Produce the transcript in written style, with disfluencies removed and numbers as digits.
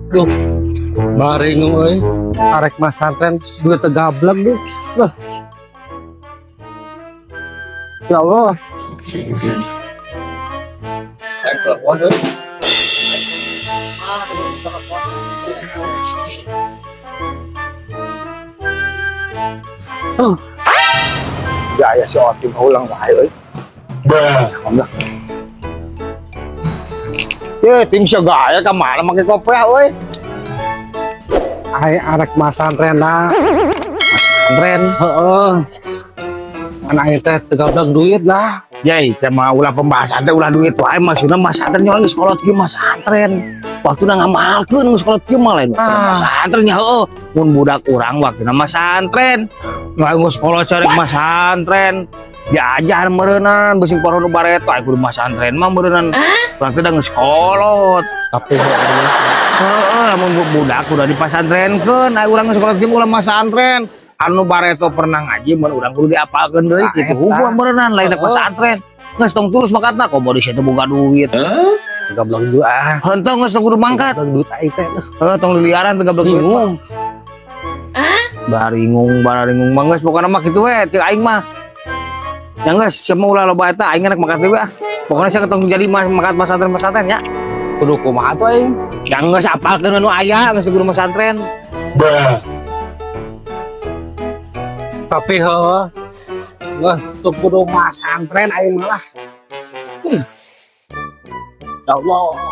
Duh, baringung euy. Arek masantren duit teu gablek duh. Lah. Ya Allah. Wah, euy. Gaya si Otim ulang wae euy. Alhamdulillah. Ye, tim sia gaya ka mana make kopiah euy. Ai arek masantren nah. Pesantren. Heeh. Anak aing teh teu gablek duit lah. Yai, sama ulah pembahasan teh ulah duit wae, maksudna masantren nya geus kolot kieu masantren. Waktuna ngamalkeun geus kolot kieu mah lain masantren nya heueuh. Mun budak urang waktuna masantren. Nggak geus kolot carek masantren. Diajar meureunan beusi poro nu bareto aya kudu masantren mah meureunan. Urang teh da geus kolot. Tapi heeh. Heeh, lamun budak udah dipasantrenkeun, aya urang geus kolot kieu ulah masantren. Anu bareto pernah ngaji mun urang kudu diapalkeun deui Nah, kitu. eta. Hubungan meureunan lain Heeh. pesantren. Geus tong tulus mangkatna komo di situ boga duit. Teu gablek duit ah. Henteu geus tong kudu mangkat. Gablek duit aing teh. Heuh, tong liliaran teu gablek duit. Bingung. Baringung, baringung mah geus pokona mah kitu we ceuk aing mah. Ya geus, sia mah ulah loba eta aing rek mangkat deui ah. Pokona sia tong jadi mangkat masantren-masantren nya. Kudu kumaha tuh aing? Ya geus apalkeun anu aya geus kudu masantren. Tapi heuh. Wah, tuh kudu masantren aing malah. Ya Allah.